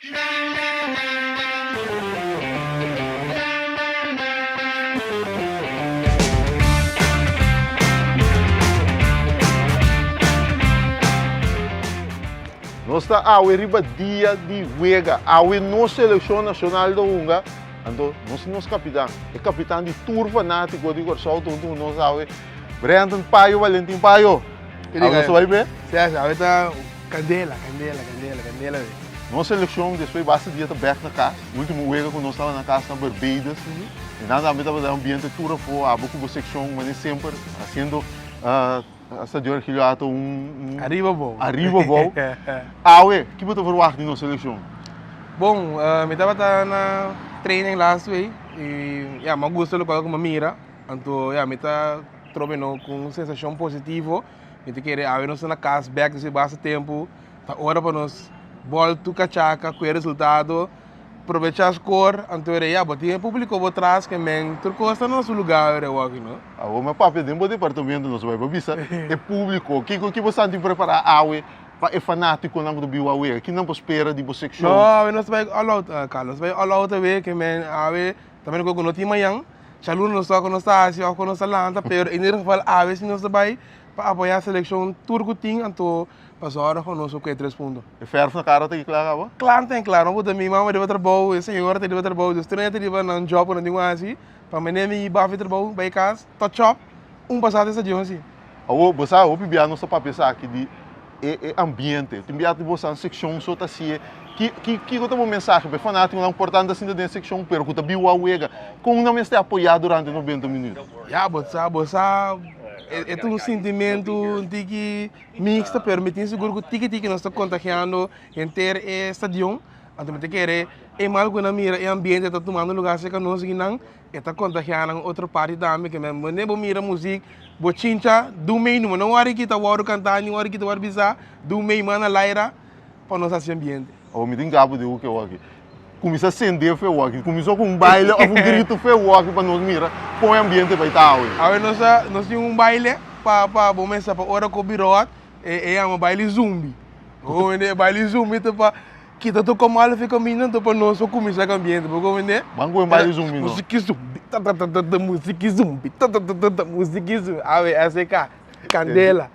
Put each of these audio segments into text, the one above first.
Nos ta awe riba dia di wega. Awe nos selekshon nashonal ta hunga. Anto nos tin nos kapitan, e kapitan di tur fanátiko di Kòrsou ta huntu ku nos awe, Brenton Payo Valentin Payo. Awe nos ta bai be? Sí, awe ta kandela, kandela, kandela, kandela be. Nos selekshon despues basta dia ta bèk na kas. Último wega ku nos tabata na kas na Barbados. I nan tambe tabata ambiente tur afó, abo ku bo sekshon manera semper hasiendo Stadion Ergilio Hato un Ariba bou. Ariba bou. Awe, ki bo ta verwagt di nos selekshon? Bon, mi tabata na training last week i ya, mi a gusta lokual ku mi a mira. Anto ya, mi ta trobe no ku un sensashon positivo. Mi ta kere awe nos ta na kas bèk despues di basta tempu. Ta ora pa nos bòltu kachaka ku e resultado, probechá skor, anto ora ya bo tin e públiko bo tras ke men tur kos ta na su lugá ora wòki no. Awor mi a papia den bo departamento nos bai pa bisa e públiko kiko ki bo sa tin prepará awe pa e fanátikonan ku ta biba awe, ki nan por spera di bo sekshon? No, awe nos ta bai all out Carlos, nos ta bai all out awe ke men awe ta mira ku no tin mañan, djaluna nos sa ku nos ta hasi òf ku nos ta lanta pero en ieder geval awe si nos ta bai pa apoyá selekshon tur ku tin anto Pa zorg pa nos ku e tres punto. E verf na kara ta ki kla kaba? Kla ten kla, no por ta mi mama riba trabou, e señora ta riba trabou, dus tur hende ta riba nan job ku nan tin ku hasi, pa mene mi bafi trabou bai kas, touch up, un pasado e stadion si. Awor, bo sa hopi bia nos ta papia esaki di e e ambiente, tin bia bo sa sekshon so ta hasié, ki ki kiko ta bo mensahe pa e fanatikonan por ta anda sinta den sekshon pero ku ta biwa wega, kon nan mester apoyá durante nobenta minüt? Ya, bo sa, bo sa e ta un sintimentu un tiki. Mixta, pero mi tin sigur ku tiki tiki nos ta kontagiando henter e stadion. Anto mi ta kere e mal ku nan mira e ambiente ta tumando lugar serka nos akinan, e ta kontagia nan otro parti tambe. Ke men wanneer bo mira muzik, bo chincha dun mei numa. No wòrdu kita wòrdu kantá ni wòrdu kita wòrdu bisá, dun mei man a laira pa nos hasi ambiente. Awor mi tin gabu di hopi awor. Kuminsá sende fe awor. Kuminsá ku un baile òf un gritu fe awor pa nos mira kon e ambiente bai ta awe. Awe nos a nos tin un baile pa pa bo mester pa ora ku bira hòt e e yama baile zumbi. Bo komprende? E baile zumbi ta pa kita tur komal fe kaminda anto pa nos por kuminsá ku ambiente. Bo komprende? Ban ku e baile zumbi no. Musiki zumbi tatatatata musiki zumbi tatatatata musiki zumbi. Awe SK kandela.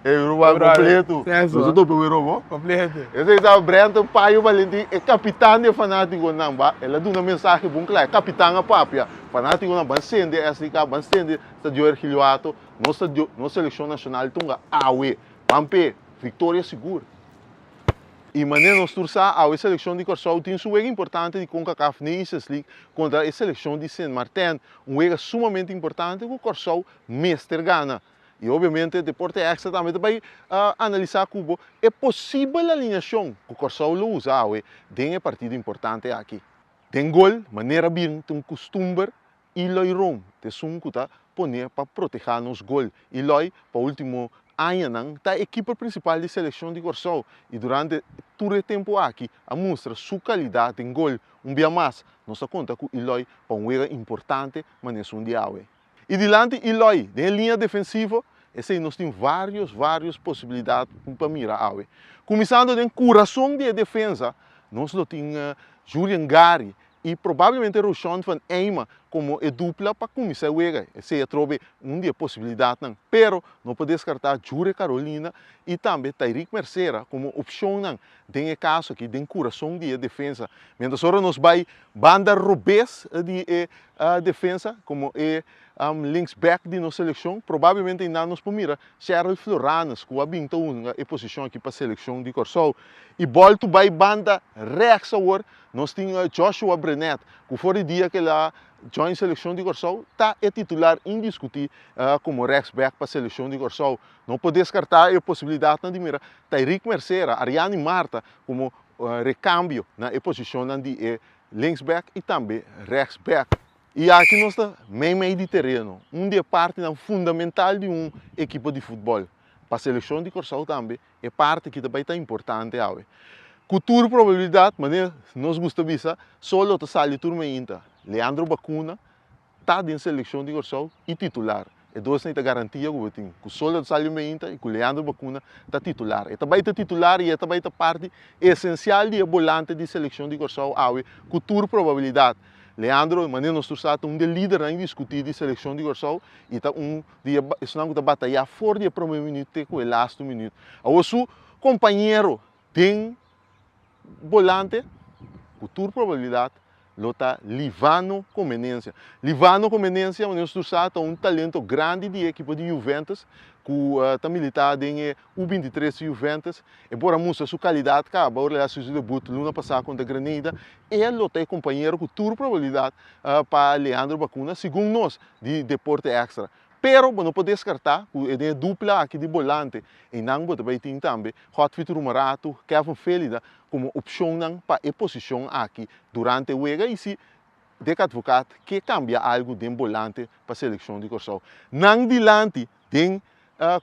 E ruman completo. Eso. Nos a topa wero bo. Completo. Esei ta Brenton Payo Valentin, e kapitan di e fanatikonan. Ba, el a duna mensahe bon kla. E kapitan a papia. Fanatikonan ban sende SDK, ban sende Stadio Ergilio Hato. Nos stadio, nos selekshon nashonal tunga awe. Ban p'e viktoria sigur. I manera nos tur sa, awe selekshon di Kòrsou tin su wega importante di Concacaf Nations League kontra e selekshon di Sint Maarten. Un wega sumamente importante ku Kòrsou mester gana. I obviamente Deporte Extra tambe ta bai analisá ku bo e posibel alineashon ku Kòrsou lo usa awe den e partido importante aki. Den gol, manera bin ta un kustumber, Eloy Room ta esun ku ta pone pa protehá nos gol. Eloy pa último añanan ta e kiper prinsipal di selekshon di Kòrsou i durante tur e tempu aki a mustra su kalidat den gol. Un bia mas nos ta konta ku Eloy pa un wega importante manera esun di awe. I dilanti Eloy den e liña defensivo, esei nos tin varios, varios posibilidad pa mira awe. Kuminsando den kurason di e defensa, nos lo tin Jurien Gary i probablemente Roshon van Eyma komo e dupla pa kuminsá e wega. Esei atrobe un di e posibilidadnan. Pero no por deskartá Jure Carolina i tambe Tyrick Mercera komo opshonnan den e kaso aki den kurason di e defensa. Mientras ora nos bai banda robes di e defensa komo e linksback di nos selekshon, probablemente einan nos por mira Sherel Floranus ku a bin ta hunga e posishon aki pa selekshon di Kòrsou. I bòltu bai banda rèks awor nos tin Joshua Brenet ku for di dia ku el a join selekshon di Kòrsou ta e titular indiskutí komo rèksbèk pa selekshon di Kòrsou. No por deskartá e posibilidatnan di mira Tyrick Mercera, Ariani Marta komo rekambio na e posishonnan di e linksback i tambe rechtsback. I aki nos ta meimei di tereno, un di e partinan fundamental di un ekipo di futbòl. Pa selekshon di Kòrsou tambe e parti aki ta bai ta importante awe. Ku tur probabilidat, manera nos gusta bisa, solo ta sali tur meinta. Leandro Bacuna ta den selekshon di Kòrsou i titular. E dosnan ta garantia ku bo tin ku Solda Rosalio Meinta i ku Leandro Bacuna ta titular. E ta bai ta titular i e ta bai ta parti esensial di e bolante di selekshon di Kòrsou awe ku tur probabilidat. Leandro, manera nos tur sa, ta un di e lidernan indiskutí di selekshon di Kòrsou i ta un di e esnan ku ta batayá for di e promé minüt te ku e lastu minüt. Awor su kompañero den bolante, ku tur probabilidat lo ta Livano Comenencia. Livano Comenencia, manera nos tur sa, ta un talento grandi di e ekipo di Juventus ku ta militá den e U 23 di Juventus. E por a mustra su kalidat kaba ora el a hasi su debut luna pasá kontra Grenada. E lo ta e kompañero ku tur probabilidat pa Leandro Bacuna, segun nos di Deporte Extra. Pero bo no por deskartá ku den e dupla aki di bolante einan bo ta bai tin tambe Godfried Roemeratu, Kevin Felida komo opshonnan pa e posishon aki durante e wega i si Dick Advocaat ke kambia algu den bolante pa selekshon di Kòrsou. Nan dilanti den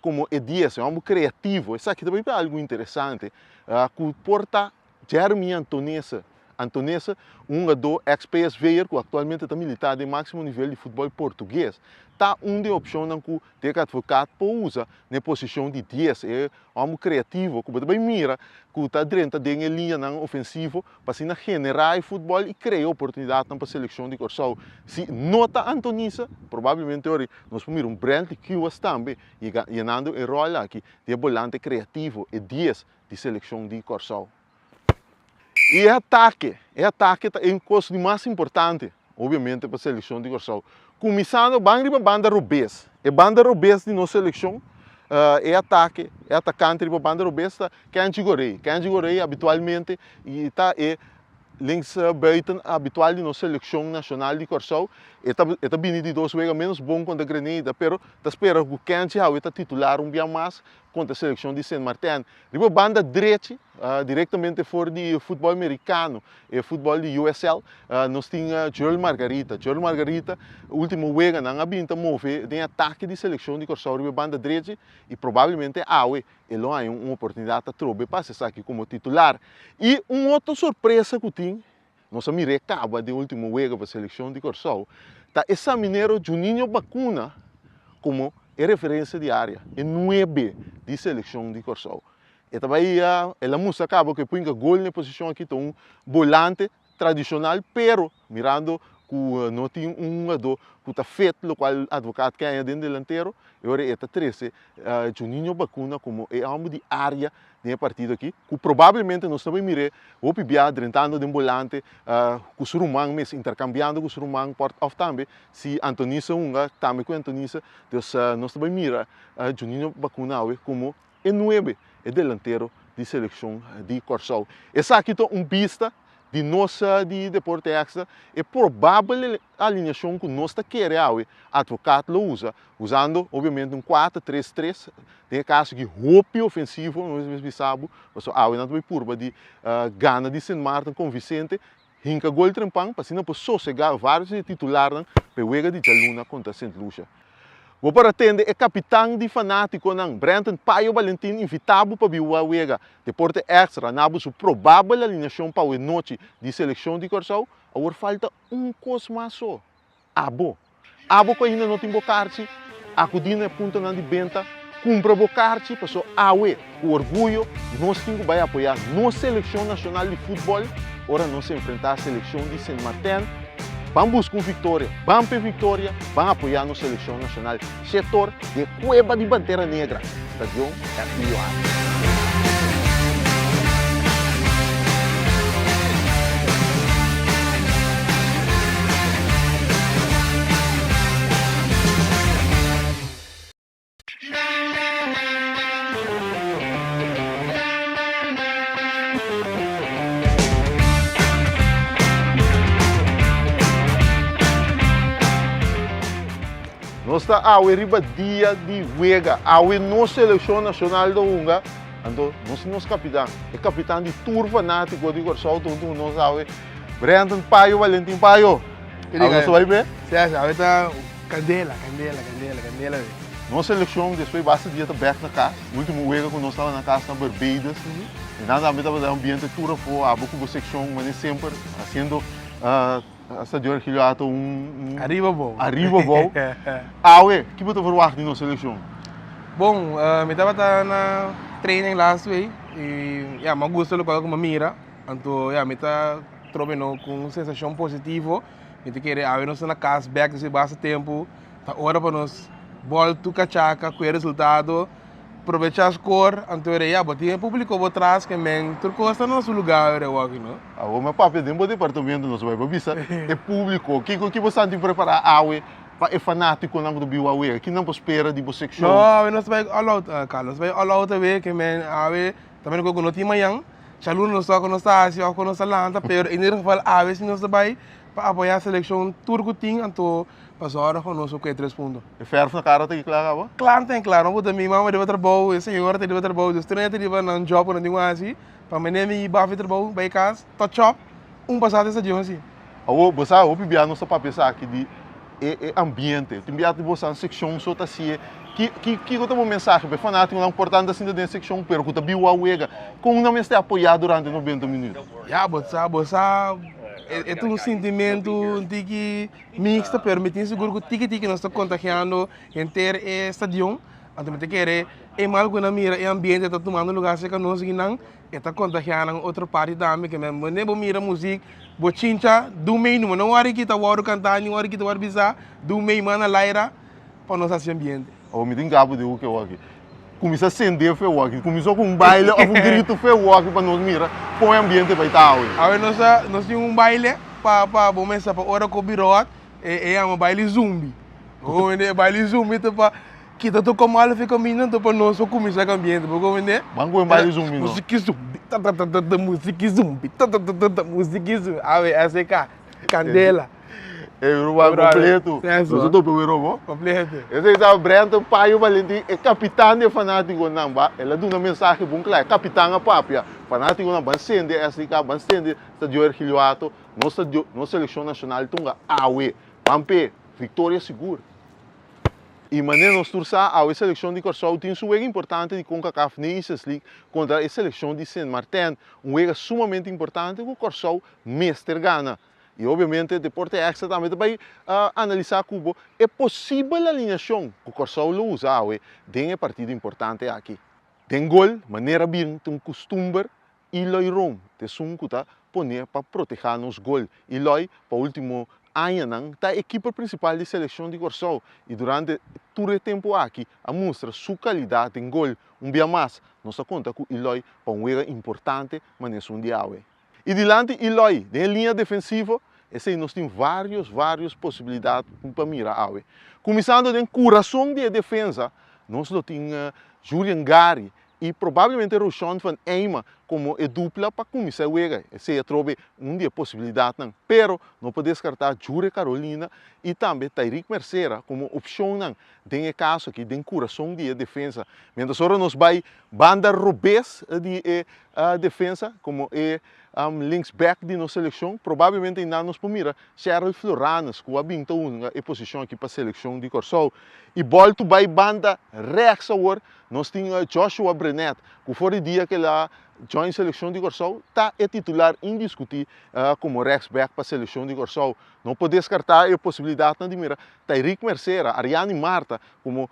komo e dies, e hòmber kreativo, esaki ta bai pa algu interesante ku por ta Jeremy Antonese. Antonese, un hungadó ex-PSV'er ku aktualmente ta militá den máksimo nivel di futbòl portugues, ta un di e opshonnan ku Dick Advocaat por usa na e posishon di dies, e hòmber kreativo ku bo ta bai mira ku ta drenta den e liñanan ofensivo pa asina generá e futbòl i krea oportunidatnan pa selekshon di Kòrsou. Si no ta Antonise, probablemente ora nos por mira un Brentley Kuwas tambe yega yenando e ròl aki di e bolante kreativo, e dies di selekshon di Kòrsou. I e atake, e atake ta e kos di mas importante, obviamente, pa selekshon di Kòrsou. Kuminsando ban riba banda robes. E banda robes di nos selekshon, e atake, e atakante riba banda robes ta Kenji Gorré. Kenji Gorré habitualmente ta e linksbuiten habitual di nos selekshon nashonal di Kòrsou. E ta e ta bini di dos wega ménos bon kontra Grenada, pero ta spera ku Kenji awe ta titular un bia mas kontra selekshon di Sint Maarten. Riba banda drechi, direktamente for di futbòl merikano, e futbòl di USL, nos tin Joel Margarita. Joel Margarita último weganan a bin ta move den atake di selekshon di Kòrsou riba e banda drechi i probablemente awe e lo haña un oportunidat atrobe pa hasi esaki komo titular. I un otro sorpresa ku tin, nos a mir'é kaba den último wega pa selekshon di Kòrsou, ta e saminero Juninho Bacuna komo e referensia di área, e nuebe di selekshon di Kòrsou. E ta bai, el a mustra kaba ku e por hinka gol na e posishon aki, ta un bolante tradishonal, pero mirando ku no tin un hungadó ku ta fit lokual Advocaat ke haña den delantero, e ora e ta trese Juninho Bacuna komo e hòmber di área den e partido aki, ku probablemente nos ta bai mir'é hopi bia drentando den bolante ku su ruman mes, interkambiando ku su ruman por òf tambe si Antonise hunga tambe ku Antonise, dus nos ta bai mira Juninho Bacuna awe komo e nuebe, e delantero di selekshon di Kòrsou. Esaki ta un bista di nos di Deporte Extra, e probabel alineashon ku nos ta kere awe Advocaat lo usa, usando obviamente un kuater tres tres, den e kaso aki hopi ofensivo, nos mester bisa bo, pasobra awe nan ta bai purba di gana di Sint Maarten konvinsente, hinka gol trempan pa asina por sosega varios di e titularnan pa e wega di djaluna kontra Sint Lucia. Bo por atende e kapitan di fanátikonan, Brenton Payo Balentin invitá bo pa biba wega Deporte Extra na bo su probabel alineashon pa awe nochi di selekshon di Kòrsou. Awor falta un kos mas so, abo. Abo ku ainda no tin bo karchi, akudí na e puntonan di benta, kumpra bo karchi paso awe ku orguyo nos tin ku bai apoyá nos selekshon nashonal di futbòl ora nos enfrentá selekshon di Sint Maarten. Ban buska un viktoria, ban p'e viktoria, ban apoyá nos selekshon nashonal. Shetor di e Cueva di Pantera Negra, Stadion Ergilio Hato. Nos ta awe riba dia di wega. Awe nos selekshon nashonal ta hunga. Anto nos tin nos kapitan, e kapitan di tur fanátiko di Kòrsou ta huntu ku nos awe, Brenton Payo Valentin Payo. Awe nos ta bai be? Sí, awe ta kandela, kandela, kandela, kandela be. Nos selekshon despues basta dia ta bèk na kas. Último wega ku nos tabata na kas na Barbados. I nan tambe tabata ambiente tur afó, abo ku bo sekshon manera semper hasiendo. Stadion Ergilio Hato un Ariba bou. Ariba bou. Awe, ki bo ta verwacht di nos selekshon? Bon, mi tabata na training last week y ya, mi a gusta lokual ku mi a mira. Anto ya, mi ta trobe no ku un sensashon positivo. Mi ta kere awe nos ta na kas bèk despues di basta tempu. Ta ora pa nos bòltu kachaka ku e resultado, probechá skor, anto ora ya bo tin e públiko bo tras ke men tur kos ta na su lugá ora wòki no. Awor mi a papia den bo departamento nos bai pa bisa e públiko kiko ki bo santi prepará awe pa e fanátikonan ku ta biba awe, ki nan por spera di bo sekshon? No, awe nos ta bai all out Carlos, nos ta bai all out awe ke men awe ta mira ku no tin mañan, djaluna nos sa ku nos ta hasi òf ku nos ta lanta pero en ieder geval awe si nos ta bai pa apoyá selekshon tur ku tin anto Pa zorg pa nos ku e tres punto. E verf na kara ta ki kla kaba? Kla ten kla, no por ta mi mama riba trabou, e señora ta riba trabou, dus tur hende ta riba nan job ku nan tin ku hasi, pa mene mi bafi trabou bai kas, touch up, un pasado den stadion asi. Awor, bo sa hopi bia nos ta papia esaki di e e ambiente, tin bia bo sa sekshon so ta haci'e, ki ki kiko ta bo mensahe pa e fanatikonan por ta anda sinta den sekshon pero ku ta biwa wega, kon nan mester apoya durante 90 minüt? Ya, bo sa, bo sa e ta un sintimentu un tiki. Mixta, pero mi tin sigur ku tiki tiki nos ta kontagiando henter e stadion. Anto mi ta kere e mal ku nan mira e ambiente ta tumando lugar serka nos akinan, e ta kontagia nan otro parti tambe. Ke men wanneer bo mira muzik, bo chincha dun mei numa. No wòrdu kita wòrdu kantá, ni wòrdu kita wòrdu bisá, dun mei man a laira pa nos hasi ambiente. Awor mi tin gabu di hoek awor aki. Kuminsá sende fe awor aki. Kuminsá ku un baile òf un gritu fe awor aki pa nos mira kon e ambiente bai ta awe. Awe nos a nos tin un baile pa pa bo mester pa ora ku bira hòt e e yama baile zumbi. Bo komprende? E baile zumbi ta pa kita tur komal fe kaminda anto pa nos por kuminsá ku ambiente. Bo komprende? Ban ku e baile zumbi no. Musiki zumbi tatatatata musiki zumbi tatatatata musiki zumbi. Awe SK kandela. E ruman completo. Nos a topa wero bo. Completo. Esei ta Brenton Payo Valentin, e kapitan di e fanatikonan. Ba, el a duna mensahe bon kla. E kapitan a papia. Fanatikonan ban sende SDK, ban sende Stadio Ergilio Hato. Nos stadio, nos selekshon nashonal tunga awe. Ban p'e viktoria sigur. I manera nos tur sa, awe selekshon di Kòrsou tin su wega importante di Concacaf Nations League kontra e selekshon di Sint Maarten. Un wega sumamente importante ku Kòrsou mester gana. I obviamente Deporte Extra tambe ta bai analisá ku bo e posibel alineashon ku Kòrsou lo usa awe den e partido importante aki. Den gol, manera bin ta un kustumber, Eloy Room ta esun ku ta pone pa protehá nos gol. Eloy pa último añanan ta e kiper prinsipal di selekshon di Kòrsou i durante tur e tempu aki a mustra su kalidat den gol. Un bia mas nos ta konta ku Eloy pa un wega importante manera esun di awe. I dilanti Eloy den e liña defensivo, esei nos tin varios, varios posibilidad pa mira awe. Kuminsando den kurason di e defensa, nos lo tin Julian Gary i probablemente Roshon van Eyma komo e dupla pa kuminsá e wega. Esei atrobe un di e posibilidadnan. Pero no por deskartá Jure Carolina i tambe Tyrick Mercera komo opshonnan den e kaso aki den kurason di e defensa. Mientras ora nos bai banda robes di e defensa komo e linksback di nos selekshon, probablemente einan nos por mira Sherel Floranus ku a bin ta hunga e posishon aki pa selekshon di Kòrsou. I bòltu bai banda rèks awor nos tin Joshua Brenet ku for di dia ku el a join selekshon di Kòrsou ta e titular indiskutí komo rèksbèk pa selekshon di Kòrsou. No por deskartá e posibilidatnan di mira Tyrick Mercera, Ariani Marta komo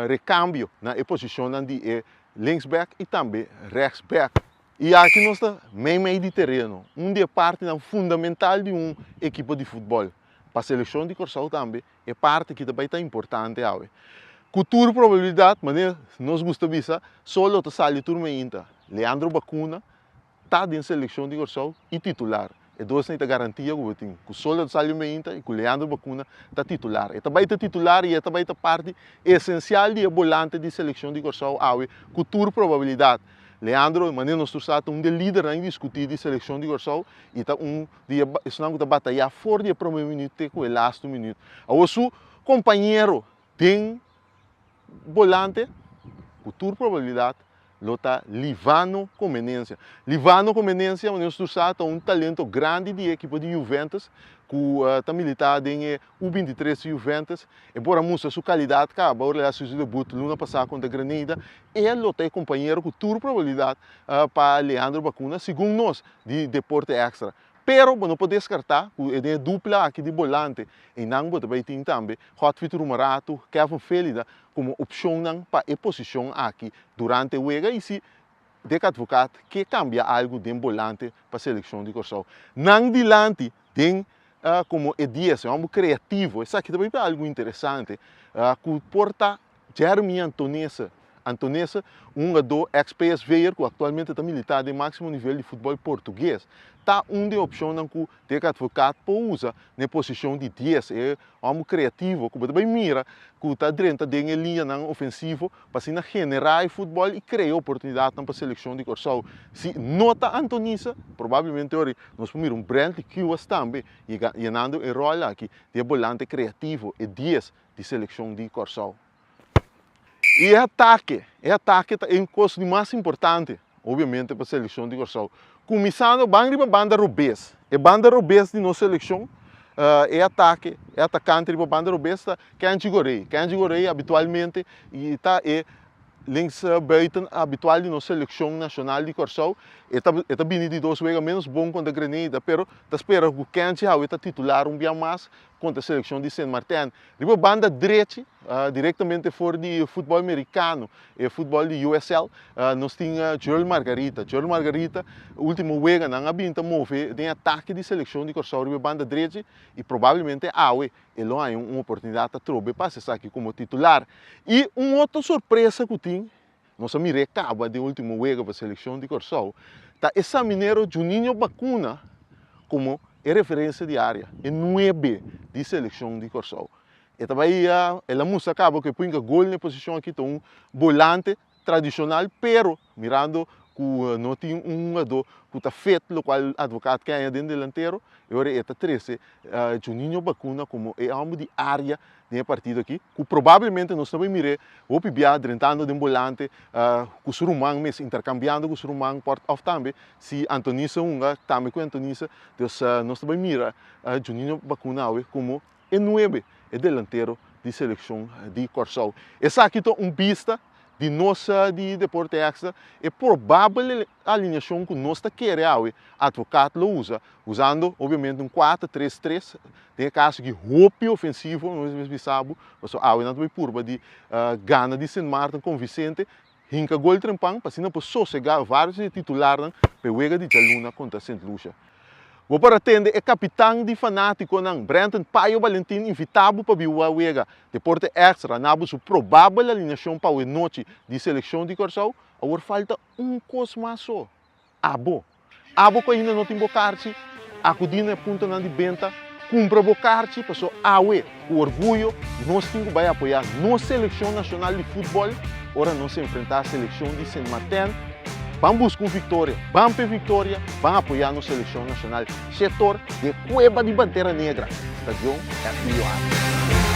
rekambio na e posishonnan di e linksback i tambe rechtsback. I aki nos ta meimei di tereno, un di e partinan fundamental di un ekipo di futbòl. Pa selekshon di Kòrsou tambe e parti aki ta bai ta importante awe. Ku tur probabilidat, manera nos gusta bisa, solo ta sali tur meinta. Leandro Bacuna ta den selekshon di Kòrsou i titular. E dosnan ta garantia ku bo tin, ku Solda Salio Meinta i ku Leandro Bacuna ta titular. E ta bai ta titular i e ta bai ta parti esensial di e bolante di selekshon di Kòrsou awe ku tur probabilidat. Leandro, manera nos tur sa, ta un di e lidernan indiskutí di selekshon di Kòrsou i ta un di e esnan ku ta batayá for di e promé minüt te ku e lastu minüt. Awor su kompañero den bolante, ku tur probabilidat lo ta Livano Comenencia. Livano Comenencia, manera nos tur sa, ta un talento grandi di e ekipo di Juventus ku ta militá den e U 23 di Juventus. E por a mustra su kalidat kaba ora el a hasi su debut luna pasá kontra Grenada. E lo ta e kompañero ku tur probabilidat pa Leandro Bacuna, segun nos di Deporte Extra. Pero bo no por deskartá ku e den e dupla aki di bolante einan bo ta bai tin tambe Godfried Roemeratu, Kevin Felida komo opshonnan pa e posishon aki durante e wega i si Dick Advocaat ke kambia algu den bolante pa selekshon di Kòrsou. Nan dilanti den komo e dies, e hòmber kreativo, esaki ta bai pa algu interesante ku por ta Jeremy Antonese. Antonese, un hungadó ex-PSV'er ku aktualmente ta militá den máksimo nivel di futbòl portugues, ta un di e opshonnan ku Dick Advocaat por usa na e posishon di dies, e hòmber kreativo ku bo ta bai mira ku ta drenta den e liñanan ofensivo pa asina generá e futbòl i krea oportunidatnan pa selekshon di Kòrsou. Si no ta Antonisa, probablemente ora nos por mira un Brentley Kuwas tambe yega yenando e ròl aki di e bolante kreativo, e dies di selekshon di Kòrsou. I e atake, e atake ta e kos di mas importante, obviamente, pa selekshon di Kòrsou. Kuminsando ban riba banda robes. E banda robes di nos selekshon, e atake, e atakante riba banda robes ta Kenji Gorré. Kenji Gorré habitualmente ta e linksbuiten habitual di nos selekshon nashonal di Kòrsou. E ta e ta bini di dos wega menos bon kontra Grenada, pero ta spera ku Kenji awe ta titular un bia mas kontra selekshon di Sint Maarten. Riba banda drechi, direktamente for di futbòl merikano, e futbòl di USL, nos tin Jearl Margaritha. Jearl Margaritha último weganan a bin ta move den atake di selekshon di Kòrsou riba e banda drechi i probablemente awe e lo haña un oportunidat atrobe pa hasi esaki komo titular. I un otro sorpresa ku tin, nos a mir'é kaba den último wega pa selekshon di Kòrsou, ta e saminero Juninho Bacuna komo e referensia di área, e nuebe di selekshon di Kòrsou. E ta bai, el a mustra kaba ku e por hinka gol na e posishon aki, ta un bolante tradishonal, pero mirando ku no tin un hungadó ku ta fit lokual Advocaat ke haña den delantero, e ora e ta trese Juninho Bacuna komo e hòmber di área den e partido aki, ku probablemente nos ta bai mir'é hopi bia drentando den bolante ku su ruman mes, interkambiando ku su ruman por òf tambe si Antonisse hunga tambe ku Antonisse, dus nos ta bai mira Juninho Bacuna awe komo e nuebe, e delantero di selekshon di Kòrsou. Esaki ta un bista di nos di Deporte Extra, e probabel alineashon ku nos ta kere awe Advocaat lo usa, usando obviamente un kuater tres tres, den e kaso aki hopi ofensivo, nos mester bisa bo, pasobra awe nan ta bai purba di gana di Sint Maarten konvinsente, hinka gol trempan pa asina por sosega varios di e titularnan pa e wega di djaluna kontra Sint Lucia. Bo por atende e kapitan di fanatikonan, Brenton Payo Balentin invita bo pa biwa wega Deporte Extra na bo su probabel alineashon pa awe nochi di selekshon di Kòrsou. Awor falta un kos mas so, abo. Abo ku ainda no tin bo karchi, akudí na e puntonan di benta, kumpra bo karchi paso awe ku orguyo nos tin ku bai apoyá nos selekshon nashonal di futbòl ora nos enfrentá selekshon di Sint Maarten. Ban buska un viktoria, ban p'e viktoria, ban apoyá nos selekshon nashonal. Shetor de Cueva di Pantera Negra, Stadion Ergilio Hato.